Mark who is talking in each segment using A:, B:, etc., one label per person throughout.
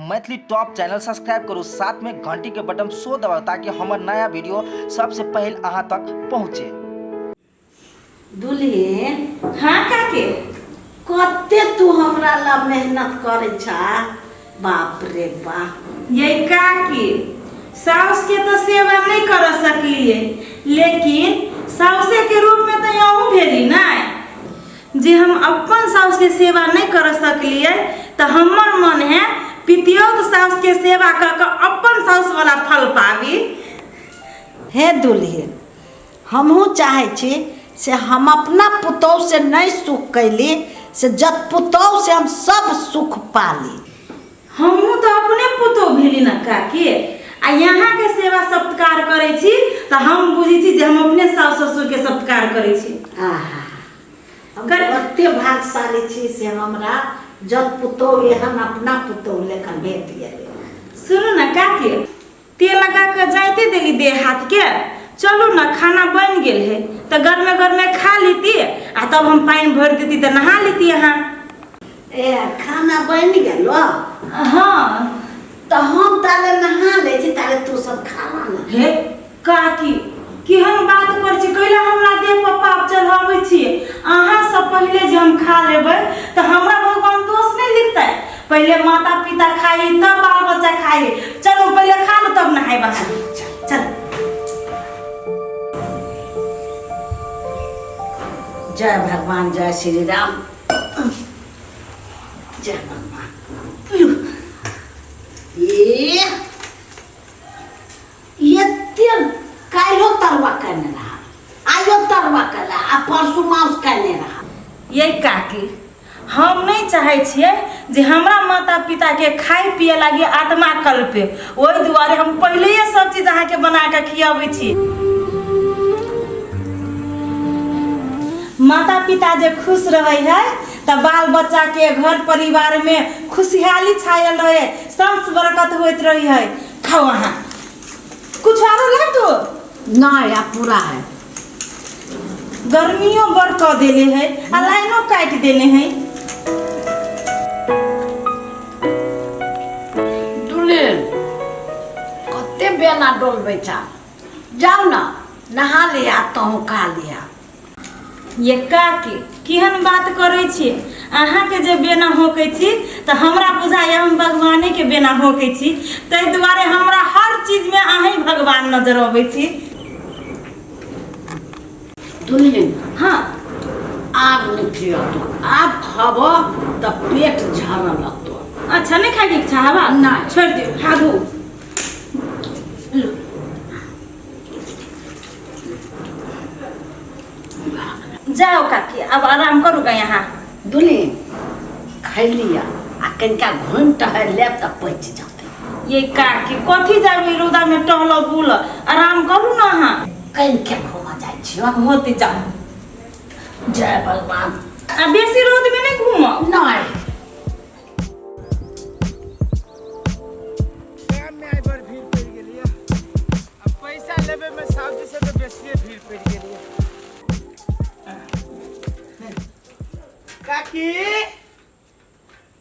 A: Maithili top channel subscribe करू, साथ में घंटी के बटन सो दबाउ ताकि हमर नया वीडियो सबसे पहले अहाँ तक पहुँचे।
B: दुल्हिन।
C: हाँ काके।
B: कते तू हमरा ला मेहनत करै छा, बाप रे बाप।
C: ये काकी, साउस के तो सेवा नहीं कर सकलिए, लेकिन साउसे के रूप में तो अहूँ भेली नहीं। जे हम अपन साउस के सेवा नहीं कर सकलिए तो हमर मन है पितियौत साउस के सेवा कर के अपन साउस वाला फल पाबी।
B: हे दुल्हिन, हमहूँ चाहै छी से हम अपना पुतोहु से नहि सुख कैली से जत पुतोहु से हम सब सुख पाली।
C: हमहूँ तो अपने पुतोहु भेली ना काकी, आ यहाँ के सेवा सत्कार करै छी तऽ हम बुझै छी जे हम अपने सासु ससुर के सत्कार करै छी।
B: आहा, हम कते भाग्यशाली छी से हमरा जत पुतोहु एहन अपना पुतोहु लेखन भेट गेलै।
C: सुनू ना काकी, तेल लगा कऽ जाइते देली देह हाथ के, चलू ने खाना बनि गेल है तऽ गरमे गरमे खा लेती आ तब हम पानि भरि देती तऽ नहा लेती अहाँ।
B: ए खाना बनि गेलो?
C: हाँ।
B: तऽ हम ताले नहा लै छी, ताले तू सब खाना ने।
C: हे काकी, केहन बात करै छी, कैला हमरा देह पर पाप चढ़ाबै छी? अहाँ सब पहिले जे हम खा लेबै तऽ हमरा भगवान दोष नहि लिखतै। पहिले माता पिता खाई तब बाल बच्चा खाई। चलू पहिले खा लो तब नहाय बहा। चल चल।
B: जय भगवान, जय श्री राम, जय भगवान। ए एते काल्हिो तरुआ केने रहा, आइयो तरुआ केला, आ परसू माउस केने रहा।
C: ये काकी, हम नहीं चाहे छियै जे हमरा माता पिता के खाय पिए लागी आत्मा कल्पे, ओहि दुआरे हम पहिले सब चीज अहाँ के बना के खियाबै छी। माता पिता जे खुश रहे है तऽ बाल बच्चा के घर परिवार में खुशहाली छायल रहे, सांस बरकत होइत रहे है। खाओ अहाँ, कुछ आरो लाग दो?
B: नहीं, अब पूरा है।
C: गर्मियों बड़ कऽ देले है आ लाइनो काटि देने है।
B: दुलेन, कते बेना डोलबै छा, जाउ न नहा लिया तहूँ खा लिया।
C: ये काकी, केहन बात करै छी? अहाँके जे बेना होकै छी तऽ हमरा बुझाइए हम भगवानेके बेना होकै छी, ताहि दुआरे हमरा हर चीजमे अहीं भगवान नजर अबै छी।
B: दुल्हिन।
C: हाँ।
B: आब नहि खियतो, आब खबो तऽ पेट झरऽ लगतो।
C: अच्छा, नहि खाइके इच्छा हवा?
B: नहि।
C: छोड़ि दियौ, हाथ धो। जाओ काकी, अब आराम करू गा यहाँ।
B: दुल्हिन, खैलिया आ कनिका घुमि टहलि लेब तऽ पचि जेतै।
C: ये काकी, कथी जाबे रौदा में टहलो बुल, आराम करू ना अहाँ।
B: कनिके घूमऽ जाइ छियौ।
C: होते जाओ।
B: जय भगवान।
C: आ बेसी रौद में नहीं घूमब।
B: नहि।
D: में आई बड़ भीड़ पड़ि गेलियै। आ पैसा लेबे में सावजी से तऽ बेसिए भीड़ पड़ि गेलियै। काकी,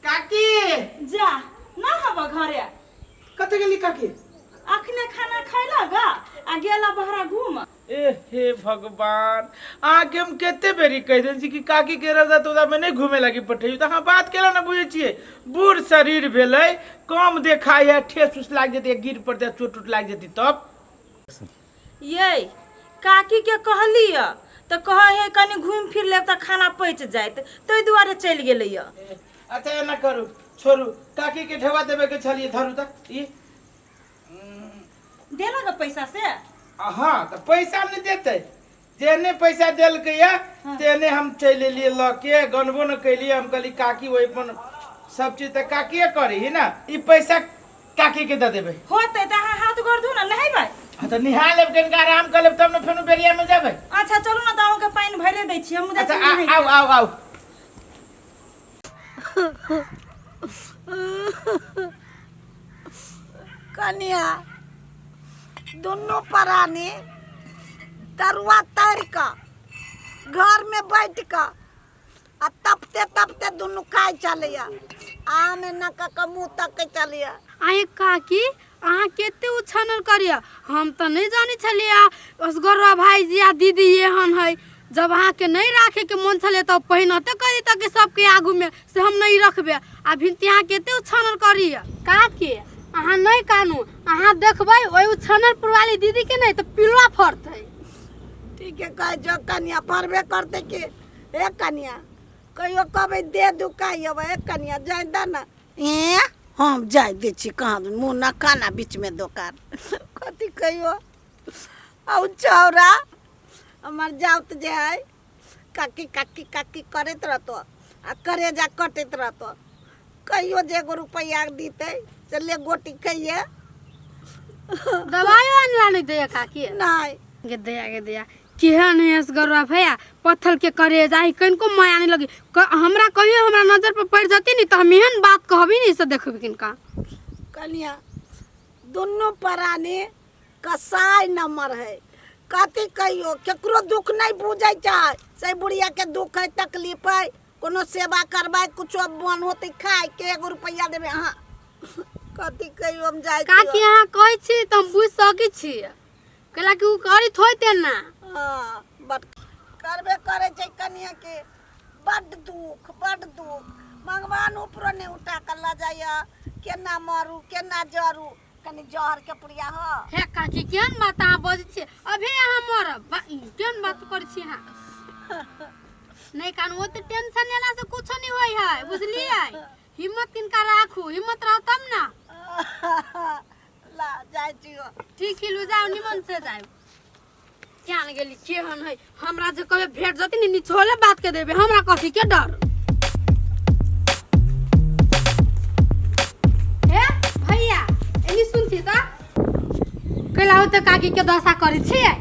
D: काकी।
C: जा ना हब घरे।
D: कतऽ गेली काकी?
C: अखने खाना खैला गा आ गेला बहरा घूम।
D: ए हे भगवान, अहाँके हम कते बेरी कहि देने छी कि काकी के रौदा तौदा में नहीं घूमे लागी पठैयौ, तऽ अहाँ बात केला ने बुझै छियै। बूढ़ शरीर भेलै, कम देखाइ है, ठेस उस लागि जेतै, गिर पड़तै, चोट उट लागि जेतै तब।
C: ये काकी के कहली तऽ कहै है कनि घूमि फिर लेब तऽ खाना पचि जायत, ताहि दुआरे चलि गेलै।
D: अच्छा एना करू, छोड़ू, काकी के ढेवा देबे के छलियै, धरू तऽ ई
C: देलक पैसा से?
D: हाँ, तऽ पैसा नहि देतै, जेहने पैसा देलकै या तेहने हम चलि एलियै लऽ के, गनबो नहि केलियै। हम कहली काकी ओहि पर सब चीज तऽ काकिए करी ही ना, ई पैसा काकी के दऽ देबै।
C: होतै तऽ अहाँ हाथ गोर धो ना, नहेबै।
D: हाँ, तऽ नहा लेब, कनिका आराम कऽ लेब तब ने फेनो बेरिया में जेबै।
C: अच्छा चलू ना, तऽ अहूँके पानि भरे दै छी हम।
D: अच्छा आउ आउ आउ।
B: कनिया, दुनू प्राणी तरुआ तर कऽ घरमे बैठ कऽ आ तपते तपते दुनू खाइ छलैया आम एना कऽ कऽ मुँह तकै छलैया।
E: आँय काकी, अहाँ कते उछानल करिय, हम तऽ नहि जानै छलियै असगरवा भाईजी आ दीदी एहन है। जब अहाँके नहि राखैके मन छलै तऽ पहिनते कहि दितऽ कि सबके आगूमे से हम नहि रखबै, आ भिनती अहाँ कते उछानल करिय। काकी अहाँ नहि कानू, अहाँ देखबै ओहि उछानल पुरवाली दीदीके नहि तऽ पिलुआ फड़तै।
B: ठीके कहै छौ कनिया, फड़बे करतै कि। हे कनिया, कहियो कहबै दे दुखाइ अबै, हे कनिया जाय दे ने। ए हम जाय दै छी कहाँ मुँह न काना बीचमे दोकान कथी कहियो। आ उ छौड़ा हमर जाउत जे है काकी काकी काकी करैत रहतो आ करेजा कटैत रहतो, कहियो जे एगो रुपैआ दितै से ले गोटी खइहे।
E: दवाइयो अनला नहि दैया काकी?
B: नहि।
E: गे दया, गे दया, केहन है असगरवा भैया, पत्थर के करेजा है, कनिको माया नहीं लगी। हमरा कहियो हमरा नजर पर पड़ जती नहीं तो हम एहन बात कहबी नहीं से देखबी किनका।
B: कनिया दुनू प्राणी कसाई नंबर है, कथी कहियो केकरो दुख नहीं बुझै छै। से बुढ़िया के दुख है, तकलीफ है, कोनो सेवा करबै कुछो मन होतै खाय के एगो रुपैआ देबै अहाँ, कथी कहियो हम जाइ
E: काकी अहाँ कहै छी तऽ हम बुझि सकै छी, कैला कि उ करैत होइते ना।
B: हाँ, बड करबे करै छै कनिया के, बड दुख बड दुख। भगवान ऊपरो नहि उठा कऽ लऽ जाइया, केना मरू केना जरू, कनि जहर के पुड़िया हो।
E: हे काकी केहन बात अहाँ बजै छियै, अभी अहाँ मरब, केहन बात करै छी अहाँ। नहि कानू, ओते टेंशन लेला से कुछो नहि होइ है, बुझलियै? हिम्मत किनका राखू, हिम्मत रहो तब ना।
B: ला जाइ छियो।
E: ठीक हिलू, जाओ निमन से जाओ। केहन गेली केहन है, हमरा जे कहियो भेट जती नि निचोले बात के देबे, हमरा कथी के डर। हे भैया एनी सुनती त कैला होते काकी के दशा करै छियै?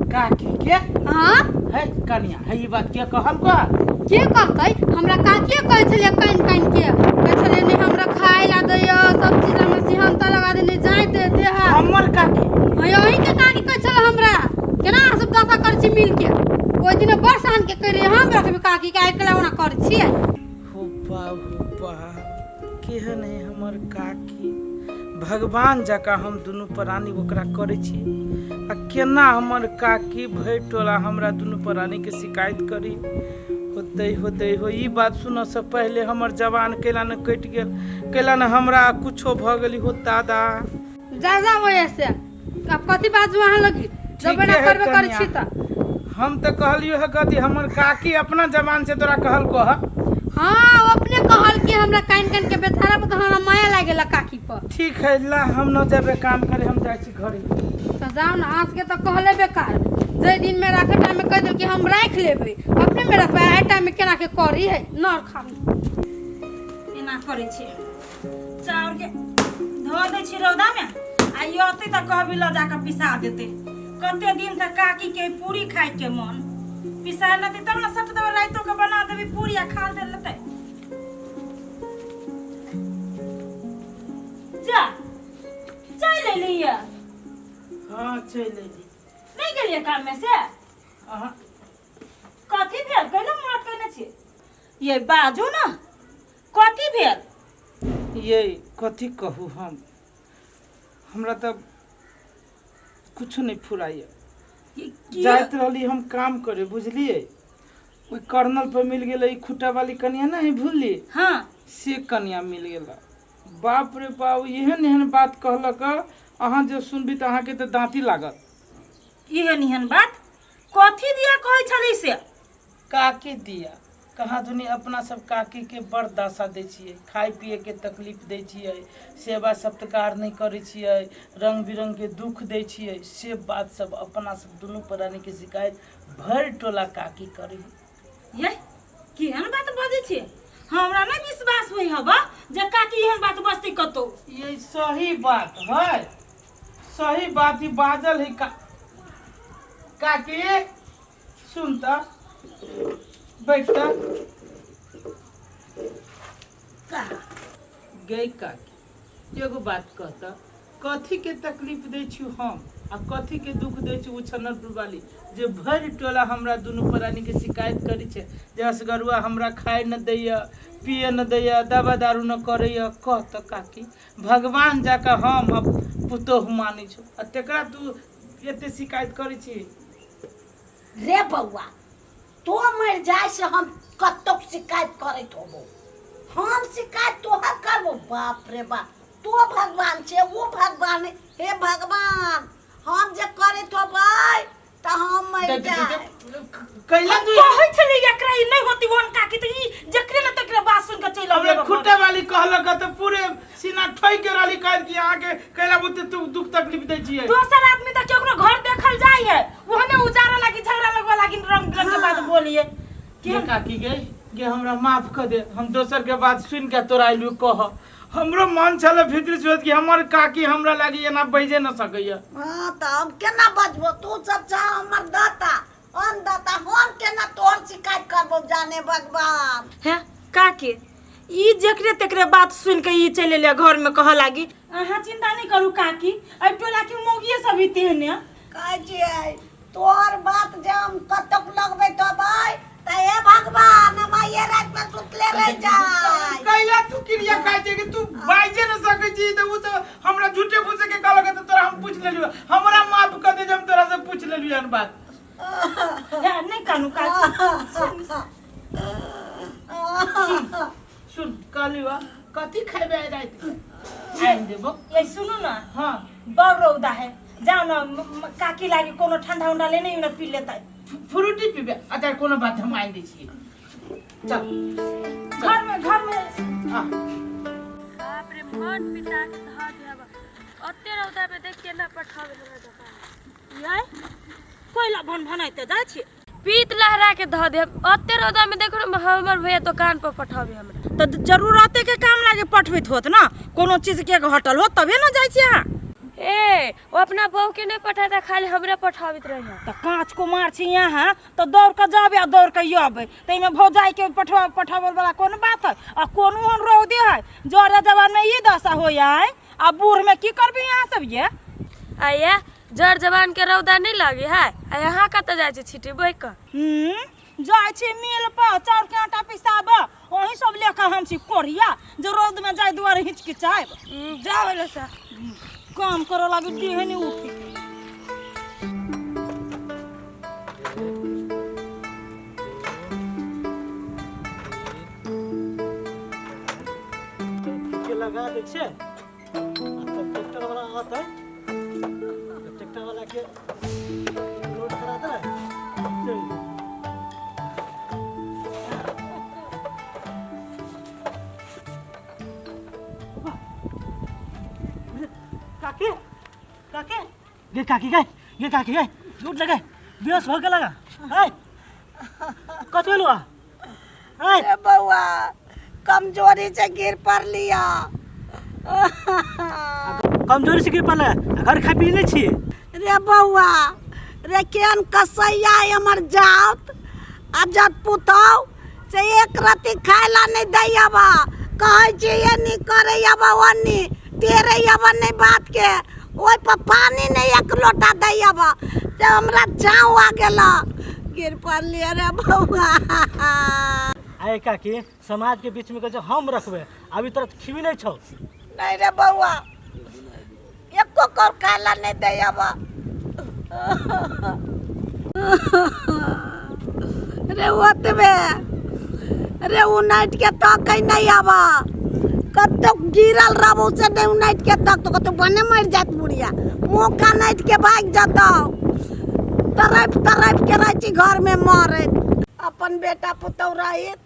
D: काकी के?
E: हाँ।
D: है कनिया, है ई बात के कहल का?
E: के कहतै, हमरा काकी कहै छलियै कानि कानि के, कहै छलियै नहि हमरा खाय ला दैय, सब चीज हमरा सिहन्ता लगा दे, नहि जाय दे देह।
D: हमर काकी?
E: हाँ, अहीं के काकी कहै छलै हमरा, केना अहाँ सब दशा करै छी मिल के। ओहि दिन बड़ शान के कह रही हम रखबै काकी के, आइ कैला ओना करै छियै।
D: हो बा हो बा, केहन है हमर काकी, भगवान जकाँ हम दुनू प्राणी ओकरा करै छी, आ केना हमर काकी भरि टोला हमरा दुनू प्राणीके शिकायत करी होतै होतै हो। ई बात सुनऽसँ पहिले हमर जवान कैला ने कटि गेल, कैला ने हमरा कुछो भऽ गेली हो दादा।
E: जा जा ओए से अब कथी बाजू अहाँ लगी, जब
D: ठीके
E: एना
D: है
E: करबे करै
D: कनिया।
E: छी तऽ।
D: हम तऽ कहलियो है कथी, हमर काकी अपना जबान से तोरा कहल कह।
E: हाँ, ओ अपने कहल कि हमरा कानि कानि के बेचारा पर तऽ हमरा माया लागेला काकी पर।
D: ठीक है ला, हम न जेबै काम करे, हम जाइ छी घरे।
E: तऽ जाउ ने, अहाँ सबके तऽ कहले बेकार, जाहि दिन में राखे टाइम में कहि देल कि हम राखि लेबै, अपने में रखबै, आइ टाइम में केना के करी है नर खाली।
C: एना करै छियै, चाउरके धो दै छियै रौदामे, आ ई अतै तऽ कहबी लऽ जाकऽ पिसा देतै। कते दिनसँ काकीके पूरी खायके मन, पिसा लेतै तब ने सट देबै, रातिओ के बना देबै पूरी आ खा लेतै। जा चलि एलियै?
D: हाँ चलि एली।
C: नहि गेलियै काममे से?
D: अहाँ
C: कथी भेल, कैला मुँह अटकेने छियै? ये बाजू ने, कथी भेल?
D: ये कथी कहू हम, हमरा तऽ कुछो नहि फुराइए। जाइत रहली हम काम करे, बुझलियै, ओहि कर्नल पर मिल गेलै ई खुट्टा वाली कनिया नहीं भूलली?
C: हाँ।
D: से कनिया मिल गेल। बाप रे बाप, एहन एहन बात कहलक, अहाँ जे सुनबी तऽ अहाँके तऽ दाँती लागत।
C: एहन एहन बात कथी दिया कहै छली से?
D: काकी दिया कहाँ दुनी अपना सब काकी के बड़ दशा दै छियै, खाय पिए के तकलीफ दै छियै, सेवा सत्कार नहि करै छियै, रंग बिरंग के दुख दै छियै, से बात सब अपना सब दुनू प्राणी के शिकायत भरि टोला काकी करी।
C: ये केहन बात बजै छियै, हमरा नहि विश्वास होइ हब जे काकी एहन बात बजतै कतौ।
D: ये सही बात है, सही बात ही बाजल है काकी। सुन त बैठ त गई काकी, एगो बात कहता, कथी के तकलीफ दै छी हम आ कथी के दुख दै छी उछन्नरपुर वाली जे भरि टोला हमरा दुनू प्राणी के शिकायत करै छै जे असगरुआ हमरा खाय न दैया, पिए न दैया, दवा दारू न करैया। कह तऽ काकी, भगवान जाकऽ हम आ पुतोहु मानै छौ आ तेकरा तू एते शिकायत करै छी।
B: रे बौआ, तो मरि जाय से हम कतौ शिकायत करैत होबो? हम शिकायत तोहर करबो? बाप रे बाप, तो भगवान छे, वो भगवान है। हे भगवान, हम जे करैत होबै तऽ हम मरि जाय।
D: कैला तू
C: कहै छलै एकरा ई नहि होती ओहन काकी, तऽ ई जकरे ने तकरे बात सुनि कऽ चलि
D: हमरा
C: अबै।
D: खुट्टा वाली कहलक तऽ पूरे सीना ठोकि के रहली, कहत कि अहाँके कैला बुते तू दुख तकलीफ दै छियै।
C: दोसर आदमी तऽ केकरो घर देखल जाइ है, ओहने उजारा लागी, झगड़ा लगवा लागी, रंग बिरंग के बात बोलिए।
D: गे काकी गे, गे हमरा माफ कर दे, हम दोसर के बात सुन के तोरा अयलू कह। हमरो मन छल भीतर से कि हमर काकी हमरा लागी एना बजे न सकैया।
B: हाँ, तऽ हम केना बजबो? तू सब छह हमर दाता, अन्नदाता, हम केना तोहर शिकायत करबो जाने भगवान।
C: हैं काकी, ई जकरे तकरे बात सुन के ई चलि एलै घर में कहऽ लागी। अहाँ चिंता नहीं करू काकी, एहि टोला के मौगिए सब ई तेहने।
B: कहै छियै तोहर बात जे हम कतौ लगबै तबै तऽ हे भगवान, हम आइए राति में सुतले रहि जाय।
D: कैला तू क्रिया खाइ छै कि तू बाजे न सकै छी? तऽ उ तऽ हमरा झूठे फूसे के कहलक तऽ तोरा हम पूछ लेलियो। हमरा माफ कर दे जे हम तोरा से पूछ लेलियो हन बात।
C: हे, नहीं कानू काकी।
D: सुन, कहली वा कथी खेबै आइ राति के? आनि देबो।
C: ये सुनू ना।
D: हाँ।
C: बड़ रौदा है, जाओ ना काकी लागी कोनो ठंडा उंडा लेने ना पी लेतै।
D: फ्रूटी पीबे? अच्छा, कोनो बात, हम आनि दै छियै, चल।
C: घर में, घर में।
D: आ।
E: बाप रे, मन पिता के धऽ देब। ओते रौदा में देख केना पठाबे हमरा दोकान।
C: ये कोयला भन भनाइते जाइ छी।
E: पीत लहरा के धऽ देब। ओते रौदा में देखो न, हमर भैया दोकान पर पठाबे हमरा।
C: तऽ जरूरते के काम लागे पठबैत होत ना, कोनो चीज के घटल होत तबे ना जाइ छी अहाँ।
E: ए, ओ अपना बहू के नहीं पठाता, खाली हमरा पठाबैत रहे।
C: तऽ काँच कुमार छी यहाँ तऽ दौड़ कऽ जाबे आ दौड़ कऽ अबै, ताहिमे भौजाई के पठवा पठाबल वाला कोन बात है? आ कोनो ओहन रौदे है, जरे जवान में ई दशा होय है आ बूढ़ में की करबी अहाँ सब ये?
E: आ ये जर जवान के रौदा नहीं लगे है, आ यहाँ कतऽ जाइ छी छिटी बोइ कऽ?
C: जाइ छी मिल पर चाउर के आटा पिसाब, वही सब लेकर हम छी कोरिया जे रौद में जाय दुआरे हिचकिचायब।
E: जाओ एलो सा।
C: काम करे लागी देहे नहीं उठे।
F: के लगा दै छै आ तब ट्रैक्टर वाला आता तऽ ट्रैक्टर वाला के लोड करा दे, चलि जेतै। काकी, काकी गे, काकी गे, गे काकी गे, उठ लगे, बेहोश भऽ गेल लगा। है कथी भेलौ? है
B: रे बौआ, कमजोरी से गिर पड़लिया।
F: कमजोरी से गिर पड़लै आ घर खाइ पी नहि छियै?
B: रे बौआ रे, केहन कसैया है हमर जात आ जत पुतहु से एक रत्ती खाय ला नहीं दैया बा। कहै छी एनी करै अबा, ओनी टेरै अबा, नहीं बात के ओहि पर पानी नहीं एक लोटा दैया बा, से हमरा चाव आ गेल, गिर पड़लियै रे बौआ।
F: आइ काकी, समाज के बीच में कहै छै हम रखबै, अभी तोरा खिबी नहि छौ?
B: नहीं रे बौआ, एको कौर खाय ला नहीं दैया बा रे। ओतबे रे उनाटि के तकै नहीं आबा, कतौ गिरल रहबो से नहीं उनाटि के तक तो कतौ बने मरि जात बुढ़िया, मुँह कनाटि के भागि जतौ। तड़पि तड़पि के रहै छी घर में मरैत। अपन बेटा पुतहु रहित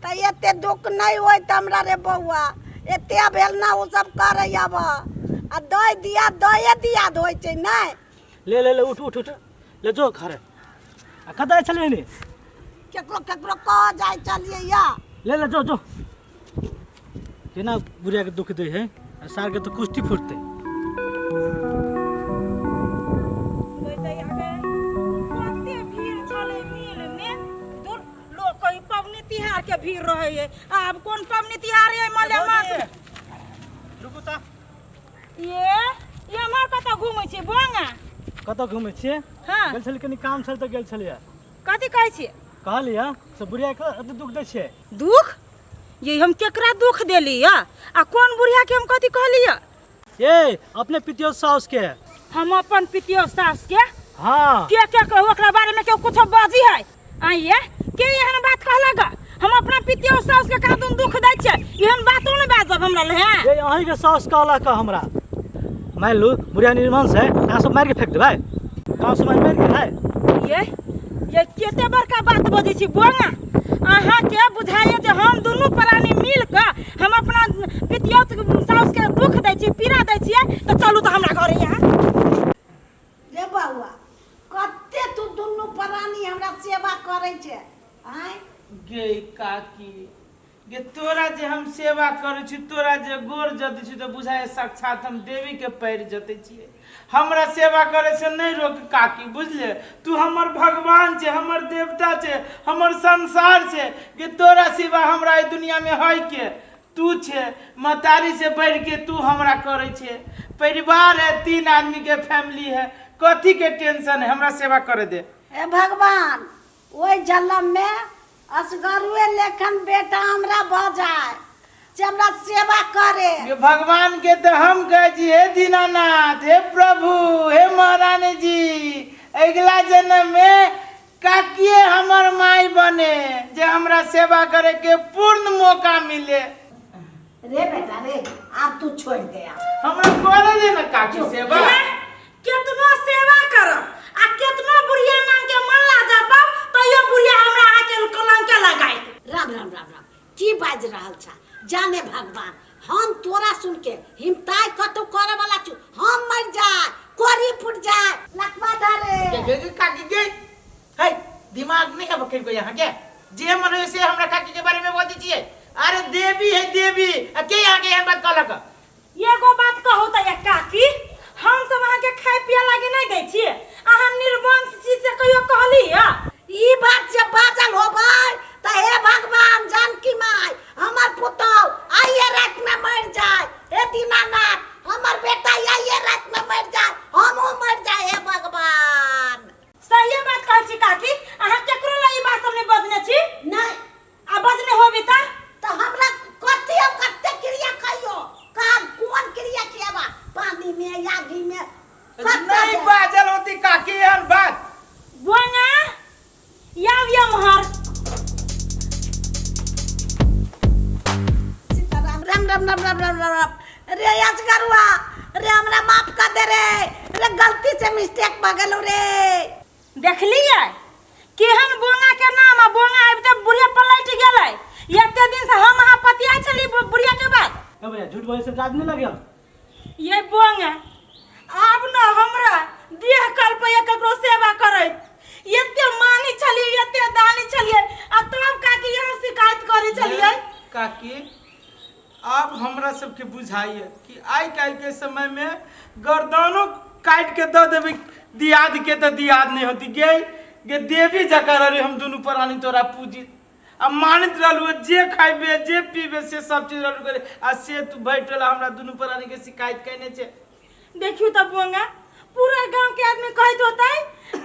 B: तऽ एते दुख नहीं होइत हमरा रे बौआ। एते अवहेलना ओ सब करै आब आ दही दिया दहे दियाद होइ छै नहि।
F: ले ले ले, उठ उठ उठ, ले जो घर। आ कतऽ छलियै ने?
B: केकरो केकरो कह जाइ चलियै या।
F: ले ले, जो जो। केना बुढ़िया के दुख दै है आ सार के तऽ कुश्ती फुटतै।
C: कते भीड़ छलै मिल में, दूर लोक कही पबनी तिहार के भीड़ रहै है, आब कोन पबनी तिहार है मलेमास में?
F: रुकू तऽ।
C: ये कतऽ घूमै छियै बोंगा?
F: कतऽ घूमै छियै?
C: हाँ।
F: गेल छलियै, कनि काम छल तऽ गेल छलियै।
C: कथी कहै छियै?
F: कहलियै से बुढ़िया के एते दुख दै छियै।
C: दुख? ये हम केकरा दुख देली या आ कोन बुढ़िया के हम कथी कहली या?
F: ए अपने पितियो साउस के।
C: हम अपन पितियो सास के?
F: हाँ।
C: के के कहू ओकरा बारे में केओ कुछो बाजी है? आइए के एहन बात कहलक? हम अपना पितियो सास के कहाँ दुन दुख दै छियै, एहन बातो नहि बाजब हमरा लए।
F: ए अहीं के साउस कहलक हमरा। मान लू बुढ़िया निर्वंश है, अहाँ सब मारि के फेंक देबै, गाँव समाज मारि गेल है।
C: ये केते बड़का बात बजै छी बोंगा। अहाँ के बुझाइए जे हम दुनू प्राणी मिल कऽ हम अपना पितियौत साउस के दुख दै छी, पीड़ा दै छियै, तऽ चलू तऽ हमरा घरे यहाँ।
B: रे बौआ, कते तू दुनू प्राणी हमरा सेवा करै छै आँय?
D: गे काकी गे, तोरा जे हम सेवा करै छी, तोरा जे गोर जतै छी तऽ बुझाइ साक्षात हम देवी के पैर जतै छियै। हमरा सेवा करे से नहीं रोक काकी, बुझले? तू हमर भगवान छे, हमर देवता छे, हमर संसार छे। गे तोरा सिवा हमरा एहि दुनिया में है के? तू छे, महतारी से बढ़ के तू हमरा करे छे। परिवार है, 3 आदमी के फैमिली है, कथी के टेंशन है? हमरा सेवा करे दे।
B: हे भगवान, ओहि जन्म में असगरुए लेखन बेटा हमरा भऽ जाय जे हमरा सेवा करे।
D: ये भगवान के तो हम कहे छी, हे दीनानाथ, हे प्रभु, हे महारानी जी, अगला जन्म में काकिए हमर माई बने जे हमरा सेवा करे के पूर्ण मौका मिले।
B: रे बेटा रे, आब तू छोड़ दे, आब
D: हमरा करे दे ना काकी सेवा।
C: केतनो सेवा करब आ केतनो बुढ़िया नाम के मनला जपब तैयो बुढ़िया हमरा अहाँ के कलंक के लगाइत।
B: राम राम राम राम, की बाजि रहल छा? जाने भगवान, हम तोरा सुन के हिमताय कतौ करे वाला छु, हम मर जाय, कोरी फूट जाय, लकवा धरे।
D: गे, गे, काकी गे, हे दिमाग नहीं है बकरी को यहाँ के, जे मन है से हमरा काकी के बारे में बोल दीजिए। अरे देवी है देवी, आ के यहाँ के एहन बात कहलक?
C: एगो बात कहू त या काकी, हम सब अहाँ के खाय पिए लागी नहीं दै छियै, अहाँ निर्वंश छी से कहियो कहली या?
B: ई बात जे बाजल होबै त हे भगवान जानकी माय, हमर पुतहु आइए रात में मर जाय, हे दीनानाथ हमर बेटा आइए रात में मर जाय, हमहूँ मर जाय, हे भगवान।
C: सहिए बात कहै छी काकी, अहाँ केकरो लए ई बात सब नहीं बजने छी?
B: नहीं।
C: आ बजने होबी त?
B: त हमरा कथी हम कते क्रिया कहियो, काम कोन क्रिया कियाबा, पानी में आगी में कते
D: नहीं
B: देर?
D: बाजल होती काकी एहन बात।
C: बोंगा याव यमहर।
B: सीताराम राम राम राम राम राम राम राम। रे अजगरुआ रे, हमरा माफ कर दे रे, रे गलती से मिस्टेक भ गेलो रे।
C: देखलियै केहन बोंगा के नाम, आ बोंगा आबिते बुढ़िया पलटि गेलै। एते दिन से हम अहाँ पतियाइ छली बुढ़िया के बात।
F: ए भैया, झूठ बोले से लाज नहीं लगे?
C: ये बोंगा आब न हमरा देह कल्पैया ककरो सेवा करैत, एते मानी छलियै, एते दानी छलियै, आ तब काकी यहाँ शिकायत करै छलियै।
D: काकी आब हमरा सबके बुझाइए कि आइ काल्हि के समय में गर्दनो काटि के दऽ देबै दियाद के तऽ दियाद नहीं होती। गे गे देवी जकाँ रहली हम दुनू प्राणी तोरा पूजित आ मानैत रहलू, जे खाइबे जे पीबे से सब चीज रहलू करे, आ से तू भरि टोला हमरा दुनू प्राणी के शिकायत कयने छै।
C: देखियो तऽ बोंगा, पूरा गांव के आदमी कहैत होतै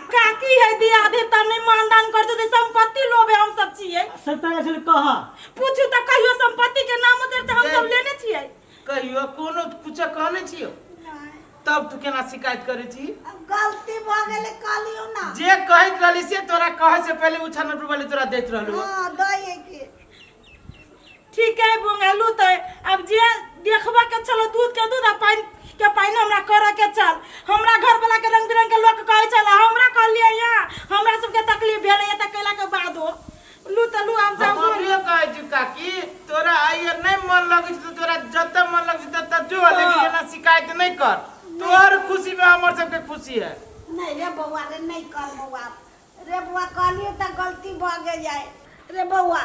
C: काकी है दियाद है त नहीं मानदान करते होतै, संपत्ति लोभे हम सब छियै।
F: से तऽ छलै कहा?
C: पूछू तऽ कहियो संपत्ति के नाम उतर तऽ हम सब लेने छियै।
D: कहियो कोनो कुछ कहने छियो तब तू केना शिकायत करै छी?
B: अब गलती भ गेलै कहलियौ ना।
D: जे कहैत रहली से तोरा कहै से पहिले उछान वाले तोरा दैत रहलू।
B: हाँ दैए के।
C: ठीक है बोंगा लू तऽ अब जे देखबा के छलो दूध के दूध आ पानि के पानि हमरा करऽ के छल। हमरा घर वाला के रंग बिरंग के लोक कहै छल, हमरा कहलियै यहाँ हमरा सबके तकलीफ भेलै एतऽ कयला के बादो। लू तऽ लू हम जाउ।
D: हम अभियो कहै छी काकी, तोरा आइए नहीं मन लगै छै तऽ तोरा जतऽ मन लगै छै ततऽ जो, लेकिन एना शिकायत नहीं कर। तोहर खुशी में हमर सबके खुशी है।
B: नहीं रे बौआ रे, नहीं कर बौआ रे बौआ, कहलियो तऽ गलती भऽ गेल जाय रे बौआ,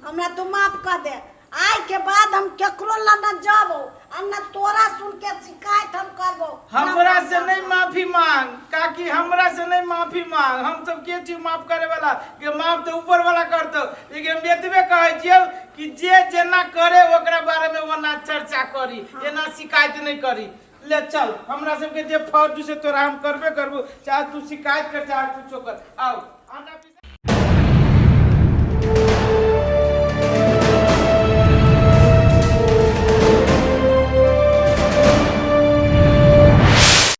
B: हमरा तू माफ कर दे। आइ के बाद हम केकरो लग न जाबो आ न तोरा सुन के शिकायत हम करबो।
D: हमरा से नहीं माफी मांग काकी, हमरा से नहीं माफी मांग, हम सब के छी माफ करे वाला के माफ तो ऊपर वाला करतो, लेकिन हम एतबे कहै छियौ कि जे जेना करे ओकरा बारे में ओना चर्चा करी, एना शिकायत नहीं करी। ले चल, हमरा सबके जे फर्ज से तोरा हम करबे करबो, चाहे तू शिकायत कर चाहे कुछो कर। आओ आंटा पीस।